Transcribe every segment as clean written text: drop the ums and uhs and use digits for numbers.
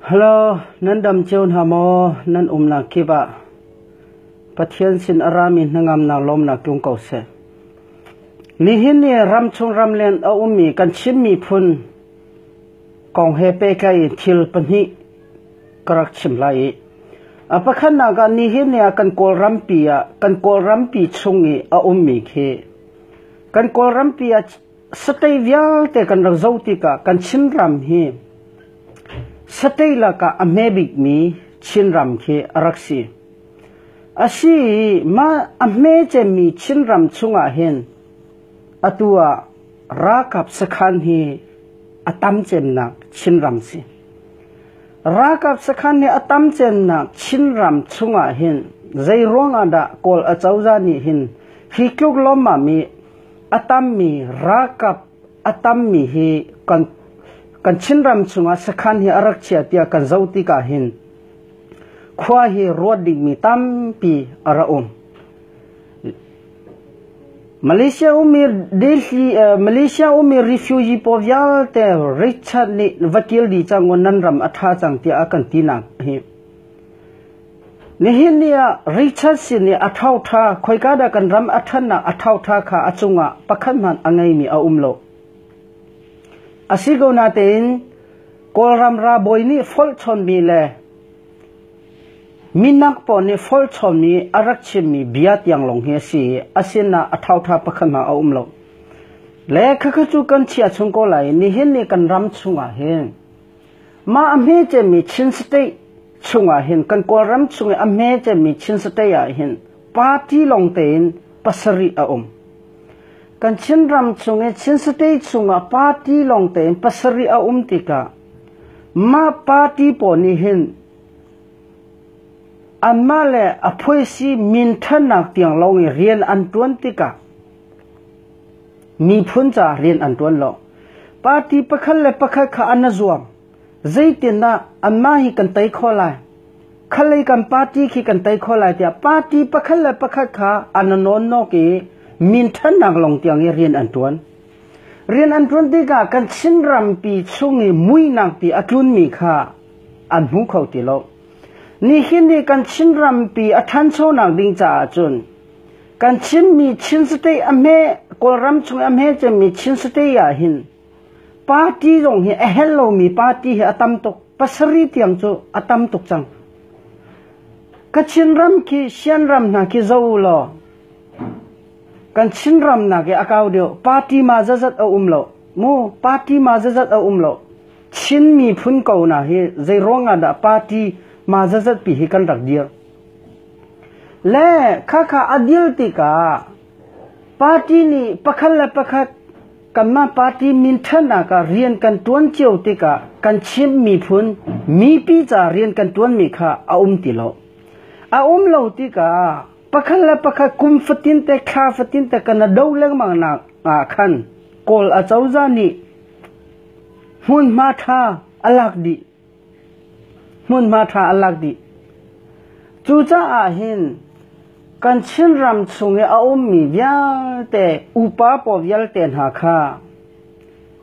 Hello, nan dam cio hna maw? Nan umnak kip ah Pathian sin a rami hnangamnak lawmnak tlung ko seh. Nihin ni ramchung ramleng a ummi kan Chin miphun kong he pehtlai in thil pahnih ka rak chim lai i a pakhatnak ah nihin ni ah kan Kawlrampi ah kan Kawlrampi chung i a ummi khi kan Kawlrampi ah satei vialte kan rak zoh tikah kan Chinram hi satei lakah a hme bikmi Chinram khi a rak si. A si i mah a hme cemmi Chinram chungah hin atu ah ralkap sakhan hi a tam cemnak Chinram si. Ralkap sakhan hi a tam cemnak Chinram chungah hin zei ruangah dah Kawl acozah nih hin hi tluk lawmmam i a tammi ralkap a tammi hi kan kan Chinram chungah sakhan hi a rak chia tiah kan zoh tikah hin khua hi ruat dingmi tampi a ra um. Malaysia ummi Delhi Malaysia ummi refugee pawl vialte Richard nih va kil dih cang u nan ram a ṭha cang tiah a kan tinak hi. Nihin ni ah Richard sin i a ṭhauṭha khoika dah kan ram a ṭhannak a ṭhauṭha kha a cungah pakhat hmanh a ngeimi a um lo. A si ko natein Kawlram ralbawi nih folh chawnmi le Minak pawl nih folh chawnmi a rak chimmi bia tiang lawng hi a si i a sinah a ṭhauṭha pakhat hmanh a um lo. Le khakha cu kan chia chung ko lai i nihin ni kan ram chungah hin mah a hme cemmi Chin State chungah hin kan Kawlram chung i a hme cemmi Chin State ah hin party lawng tein pasarih a um. Kan Chinram chung i Chin State chungah party lawng tein pasarih a um tikah mah party pawl nih hin anmah le a phuaisi minthannak tiang lawng i rian an ṭuan tikah miphun caah rian an ṭuan lo. Party pakhat le pakhat kha an i zuam. Zeitindah anmah hi kan tei khawh lai? Khalei kan party khi kan tei khawh lai tiah party pakhat le pakhat kha an i nawnnawk i minthannak lawng tiang i rian an ṭuan. Rian an ṭuan tikah kan Chinrampi chung i muihnak ti a tlunmi kha an hmu kho ti lo. Nihin ni kan Chinrampi a ṭhanchonak ding caah cun kan Chinmi Chin State a hme Kawlram chung i a hme cemmi Chin State ah hin party zong hi a hel lomi party hi a tam tuk. Pasarih tiang cu a tam tuk cang. Kachin ram khi Sian ram hna khi zoh u law Kan Chinram nak i a kau deuh. Party ma zazat a um lo. Mu party ma zazat a um lo. Chin miphun ko na hi zei ruang ah dah party ma zazat pi hi kan rak dir. Le khakha a dil tikah party nih pakhat le pakhat kanmah party min ṭhannak ah rian kan ṭuan cio tikah kan Chin miphun mipi ca rian kan ṭuanmi kha a um ti lo. A um lo tikah Pakhat le pakhat kum fatin te thla fatin te kan do lengmang nak ah khan Kawl acozah nih hmunhma ṭha a lak dih. Hmunhma ṭha a lak dih. Cucaah hin kan Chinram chung i a ummi vialte upa pawl vialte hna kha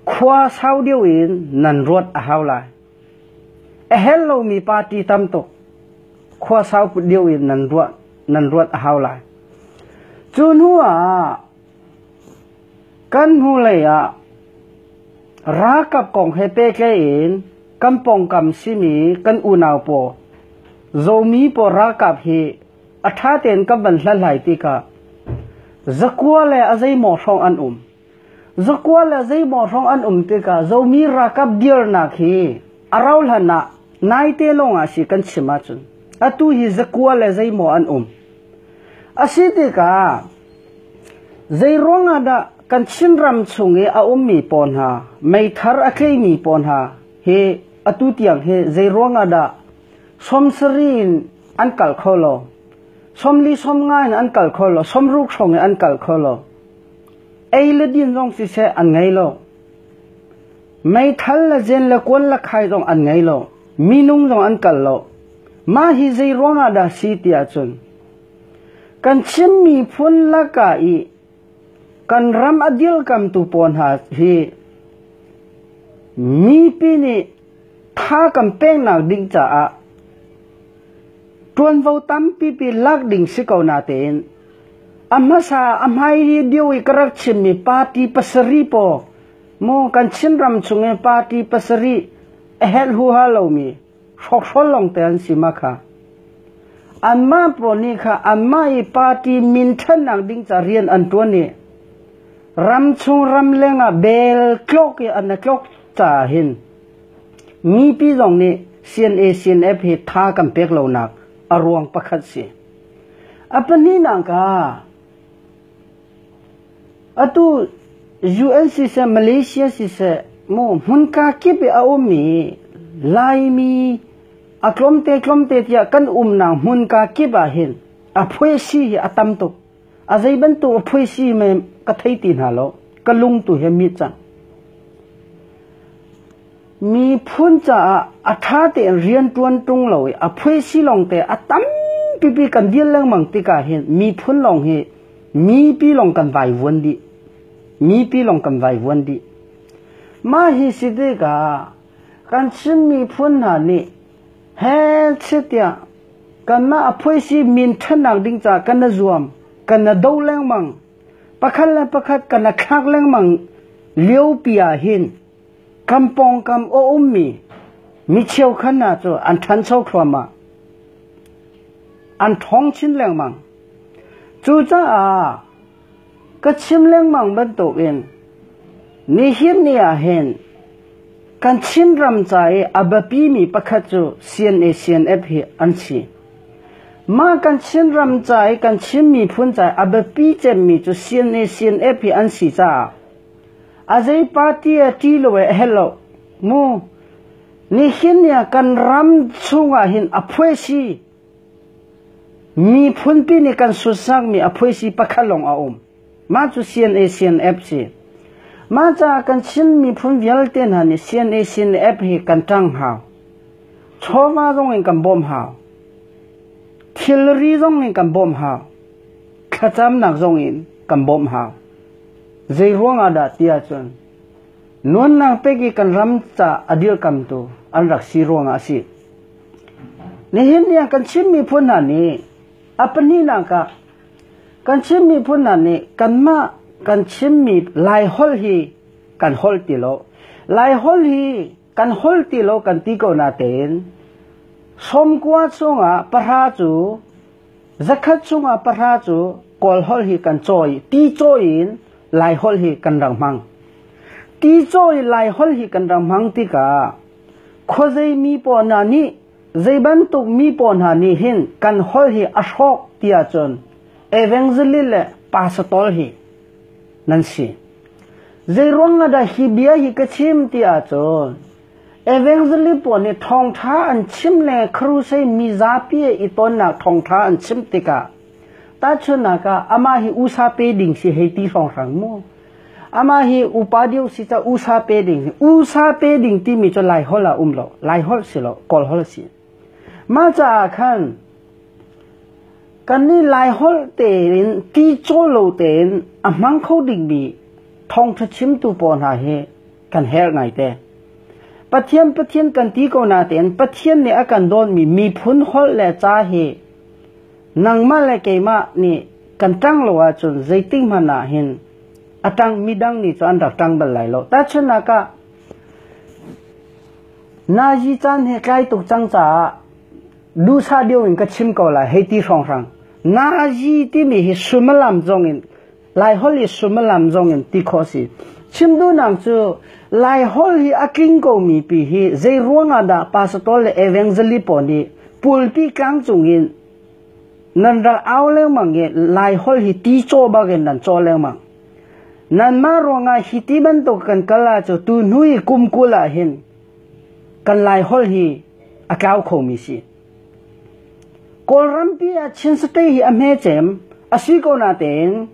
khua sau deuh in nan ruat a hau lai. A hel lomi party tam tuk khua sau deuh in nan ruah nan ruat a hau lai. Cu hnu ah kan hnulei ah ralkap kong he pehtlaih in kan pawngkam simi kan unau pawl Zomi pawl ralkap hi a ṭha tein kan van hlathlai tikah zakua le a zeimaw hrawng an um. Zakua le zeimaw hrawng an um tikah Zomi ralkap dirnak hi a rauhhlan ah naite lawng ah si kan chim ahcun atu hi zakua le zeimaw an um. A si tikah zei ruangah dah kan Chinram chung i a ummi pawl hna meithar a tleimi pawl hna hi atu tiang hi zei ruangah dah sawmsarih in an kal kho lo, sawmli sawmnga in an kal kho lo, sawmruk hrawng in an kal kho lo. Ei le din zong siseh an ngei lo. Meithal le zen le kuan le khai zong an ngei lo. Minung zong an kal lo. Mah hi zei ruangah dah si tiah cun kan Chin miphun lakah i kan ram a dirkamtu pawl hna hi mipi nih Tha kan peknak ding caah ṭuanvo tampipi lak ding si ko natein a hmasa a hmai deuh i ka rak chimmi party pasarih paw mu kan Chinram chung i party pasarih a helh huha lomi hrawkhrol lawngte an si ma kha. Anmah pawl nih kha anmah i party min ṭhannak ding ca rian an ṭuan i ramchung ramleng ah bel tlok i an tlok caah hin mipi zong nih CNA CNF hi tha kan pek lonak a ruang pakhat si. A pahnihnak ah atu UN siseh Malaysia siseh mu hmunka kip i a ummi Laimi a tlawmte tlawmte tiah kan umnak hmunka kip ah hin a phuaisi hi a tam tuk. A zei bantuk a phuaisi me ka thei ti hna lo. Ka lung tu he mi cang. Miphun caah a ṭha tein rian ṭuan ṭung lo i a phuaisi lawngte a tampipi kan dil lengmang tikah hin miphun lawng hi mipi lawng kan vaivuan dih. Mipi lawng kan vaivuan dih. Mah hi si tikah kan Chin miphun hna nih he tiah kanmah a phuaisi min ṭhannak ding caah kan i zuam, kan i do lengmang. Pakhat le pakhat kan i thlak lengmang liopi ah hin kan pawngkam a ummi mi cheukhat hna cu an ṭhancho thluahmah. An ṭhawng chin lengmang. Cucaah ka chim lengmang bantukin nihin ni ah hin kan Chinram ca i a biapimi pakhat cu CNA CNF hi an si. Mah kan Chinram ca i kan Chin miphun ca i a biapi cemmi cu CNA CNF hi an si caah A zei party a ṭi lo e a helh lo. Mu nihin ni ah kan ram chungah hin a phuaisi miphunpi nih kan sutsakmi a phuaisi pakhat lawng a um. Mah cu CNA CNF si. Mah caah kan Chin miphun vialte hna nih CNA CNF hi kan ṭang hau. Chawva zong in kan bawmh hau. Thilri zong in kan bawmh hau. Thlacamnak zong in kan bawmh hau. Zeiruang ah dah ti ahcun nuannak pek i kan ram ca a dirkamtu an rak si ruangah a si. Nihin ni ah kan Chin miphun hna nih a pahnihnak ah kan Chin miphun hna nih kanmah kan chimmi Laiholh hi kan holh ti lo. Laiholh hi kan holh ti lo kan ti ko natein 90 chungah 10 cu 100 chungah 10 cu Kawl holh hi kan cawi, ti cawi in Lai holh hi kan rak hmang. Ti cawi Lai holh hi kan rak hmang tikah khuazei mi pawl hna nih zei bantuk mi pawl hna nih hin kan holh hi a hrawk ti ahcun evangelist le pastor hi nan si. Zeiruang ah dah hi bia hi ka chim ti ahcun Evangelist pawl nih thawngṭha an chim le crusade mizapi i tonnak thawngṭha an chim tikah tahchunhnak ah amah hi usa pe ding si hei ti hrawnghrang mu. Amah hi upa deuh si ca usa pe ding usa pe ding timi cu Lai holh ah um lo. Lai holh si lo, Kawl holh si. Mah caah khan kannih Lai holh tein ti caw lo tein a hmang kho dingmi thawngṭha chimtu pawl hna hi kan herh ngaite. Pathian Pathian kan ti ko natein Pathian nih a kan dawtmi miphun holh le ca hi nangmah le keimah nih kan ṭang lo ahcun zeitik hmanh ah hin a ṭang midang nih cu an rak ṭang bal lai lo. Tahchunhnak ah nazi caan he tlai tuk cang caah duhsah deuh in ka chim ko lai hei ti hrawnghrang. Nazi timi hi suimilam zong in Laiholh i suimilam zong in ti khawh a si. Chim duhnak cu Laiholh hi a tling komi pi hi zei ruangah dah pastor le evangelist pawl nih pulpi tlang cung in nan rak au lengmang i Laiholh hi ti caw bak in nan caw lengmang. Nanmah ruangah hi ti bantuk kan kal ahcun tu hnu i kum 20 ah hin kan Laiholh hi a tlau khomi si. Kawlrampi ah Chin State hi a hme cem a si ko natein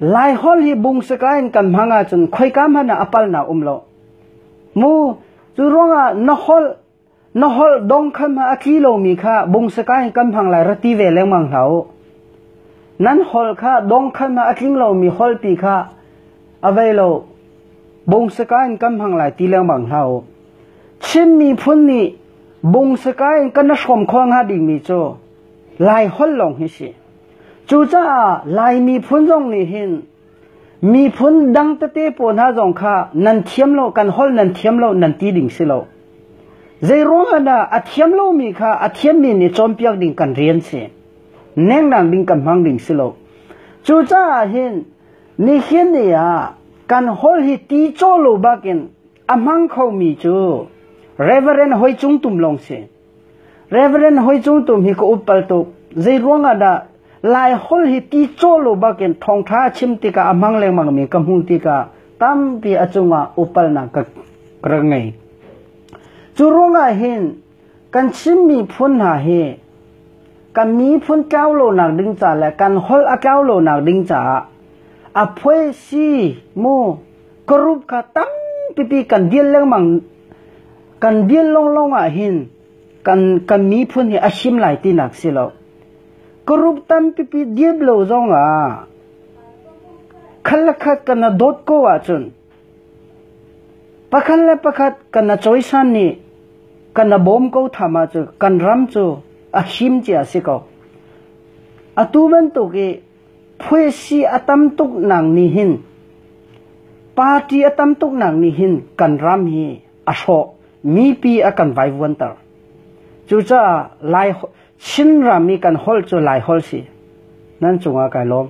Laiholh hi bungsaka in kan hmang ahcun khoika hmanh ah a palnak um lo. Mu cu ruangah na holh na holh dong kha a tli lomi kha bungsaka in kan hmang lai ra ti ve lengmang hlah u. Nan holh kha dong kha a tling lomi holhpi kha a vei lo. Bungsaka in kan hmang lai ti lengmang hlah u. Chin miphun nih bungsaka in kan i hrawm khawh hnga dingmi cu Lai holh lawng hi si. Cucaah Lai miphun zong nih hin miphun dang tete pawl hna zong kha nan thiam lo, kan holh nan thiam lo nan ti ding si lo. Zei ruang ah dah a thiam lomi kha a thiammi nih cawnpiak ding kan rian si. Nengdang ding kan hmang ding si lo. Cucaah hin nihin ni ah kan holh hi ti caw lo bakin a hmang khomi cu Reverend Hoi Cung Tum lawng si. Reverend Hoi Cung Tum hi ka uppal tuk. Zei ruang ah dah Lai holh hi ti caw lo bakin thawngṭha chim tikah a hmang lengmangmi ka hmuh tikah tampi a cungah upalnak ka rak ngei. Cu ruangah hin kan Chin miphun hna hi kan miphun tlau lonak ding ca le kan holh a tlau lonak ding caah a phuai si mu group kha tampipi kan deal lengmang kan deal longlong ah hin kan kan miphun hi a him lai tinak si lo. Group tampipi deal lo zong ah khat le khat kan na dawt ko ahcun Pakhat le pakhat kan na cawisan nih kan na bawm ko tham ahcun kan ram cu a him cia si ko. Atu bantuk i phuaisi a tam tuk nak nih hin party a tam tuk nak nih hin kan ram hi a hrawh mipi a kan vaivuanter. Cucaah Lai Chin ram i kan holh cu Lai holh si. Nan cungah kai lawm.